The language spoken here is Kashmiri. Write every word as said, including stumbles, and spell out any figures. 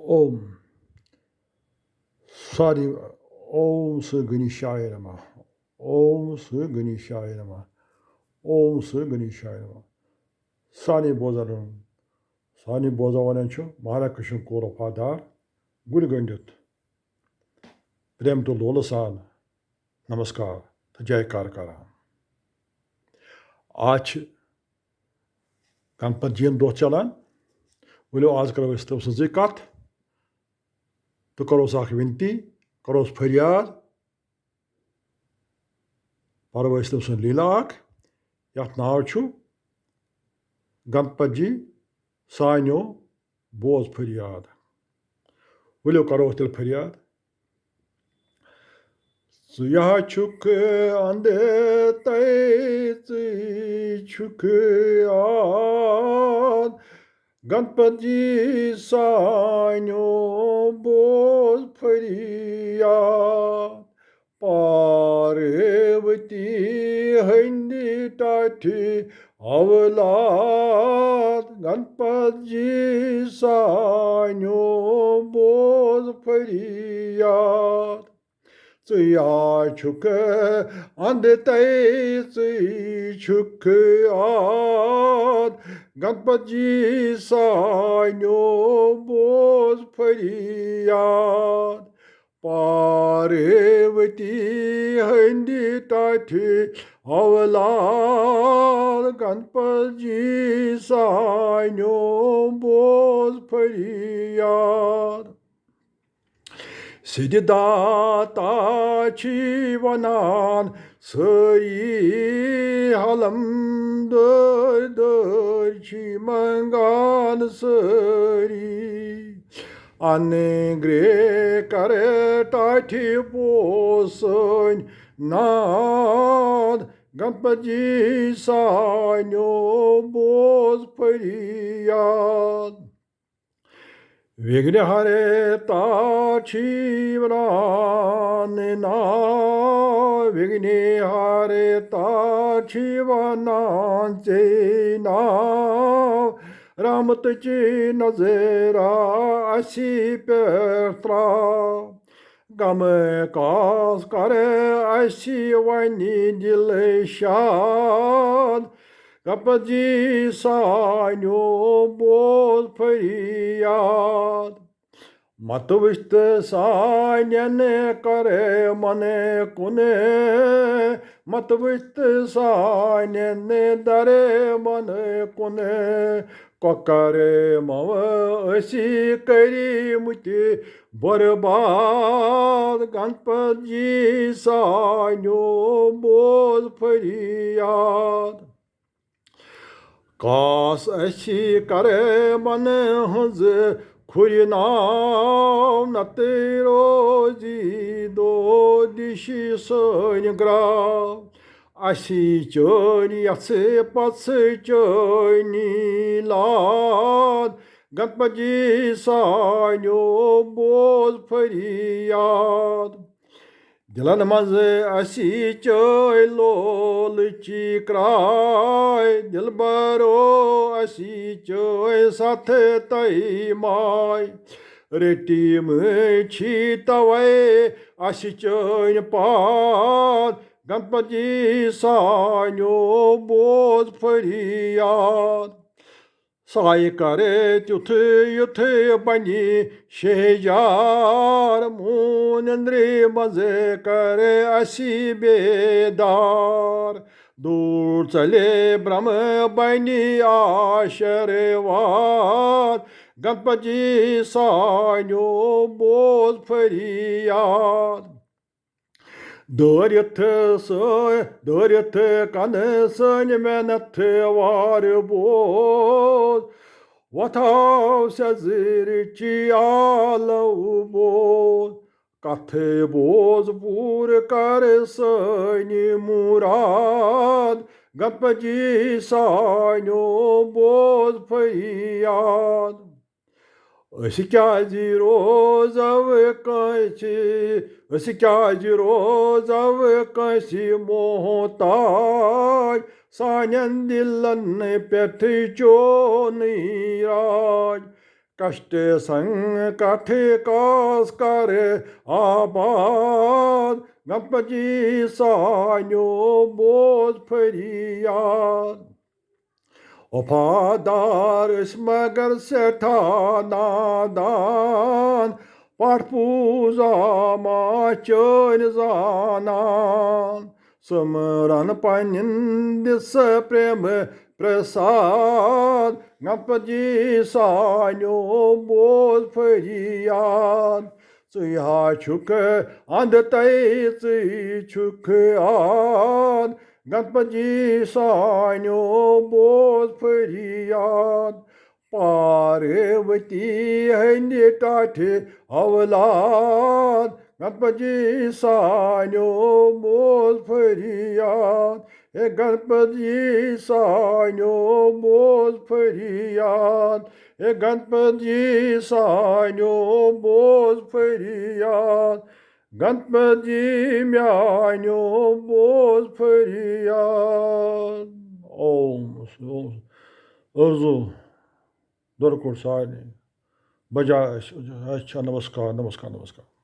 اوم ساری اوم سہ گنی شاعر ما اوم سہ گنی شاعر ما اوم سہ گنی شاعر ما سانی بوزن سانی بوزن ونان چھُ مہارا کشن کور وفادار گُرۍ گٔنڈِتھ پریم تہٕ لولہٕ سان نمسکار تہٕ جے کار کران۔ آز چھِ گنپت جین دۄہ چلان۔ ؤلِو آز کرو أسۍ تٔمۍ سٕنٛزٕے کتھ تہٕ کروس اکھ وِنتی، کروس فریاد، پرو أسۍ تٔمۍ سٕنٛز لیٖلا اکھ، یتھ ناو چھُ گنپت جی سانیو بوز فریاد۔ ؤلِو کرو أسۍ تیٚلہِ فریاد۔ ژٕ یا چھُکھ اندے ژٕے چھُکھ آد گنپت جی سانیو بوز فریاد۔ پاروتی ہندِ ٹاٹھہِ اولاد گنپت جی سانیو بوز فریاد۔ ژٕ یا چھُکھ اندتے ژٕے چھُکھ آد گنپت جی سانیو بوز فریاد۔ پاروتی ہندِ ٹاٹھہِ اولاد گنپت جی سانیو بوز فریاد۔ سِدِ داتا چھی ونان سٲری حلم دٲرۍ دٲرۍ چھی منگان سٲری۔ ان گرے کرے ٹاٹھی پوسن ناد گنپت جی سانیو بوز فریاد۔ وگن ہرے تا چھی ونان ناو، وگن ہرے تا چھی ونان ژے ناو۔ رحمت چی نظرا اسی پہ ترا۔ غم کاس کر اسی ونی دل شاد۔ گنپت جی سانیو بوز فریاد۔ مت وچھت سانین کرے من کنے، مت وچھت سانین درے من کنے۔ کۄکر مو اسی کری متی برباد۔ گنپت جی سانیو بوز فریاد۔ کاس اسی کرے من ہنز کھُرِ ناو، نتہٕ روزی دو دِشی سٲنۍ گراو۔ اسی چٲنۍ یژھٕ پژھٕ چٲنی لاد۔ گنپت جی سانیو بوز فریاد۔ دلن منٛز اسی چٲے لولہٕ چی کرٛاے، دلبرو اسی چٲے ستھ تۄہہِ ماے۔ رٔٹِم چھی توے اسی چٲنۍ پاد، گنپت جی سانیو بوز فریاد۔ سایہِ کرے تیُتھ یُتھ بنی شہجار، موٗن نندرِ منٛز کرے اسی بیدار۔ دوٗر ژلے برٛمہٕ بنی آشیٖرواد، گنپت جی سانیو بوز فریاد۔ دٲرِتھ سٲ-، دٲرِتھ کنہٕ سٲنۍ محنت وارٕ بوز۔ وۄتھاو سیٚزرٕچی آلو بوز۔ کتھٕ بوز پوٗرٕ کر سٲنۍ مُراد۔ گنپت جی سانیو بوز فریاد۔ أسۍ کیٛازِ روزو کٲنٛسہِ، أسۍ کیٛازِ روزو کٲنٛسہِ محتاج؟ سانٮ۪ن دِلن پٮ۪ٹھ چونٕے راج۔ کشٹ سنکٹ کاس کر آباد، گنپتی سانیو بوز فریاد۔ وفادار أسۍ مگر سٮ۪ٹھاہ نادان، پٹھ پوٗزا ما چٲنۍ زانان۔ سُمرن پنٕنۍ دِژ پرٛیمہٕ پرٛساد، گنپتی سانیو بوز فریاد۔ ژٕے ہا چھُکھ اندٕ تَے، ژٕے چھُکھ آد، گنپتی سانیو بوز فریاد۔ پاروتی ہٕنٛدِ ٹاٹھہِ اولاد، گنپتی سانیو بوز فریاد۔ ہے گنپتی سانیو بوز فریاد، ہے گنپتی سانیو بوز فریاد، گنپتی میانیو بوز فریاد۔ اوم اوم ارزو درکوٹ سارنٕے۔ بجا اچھا، نمسکار، نمسکار، نمسکار۔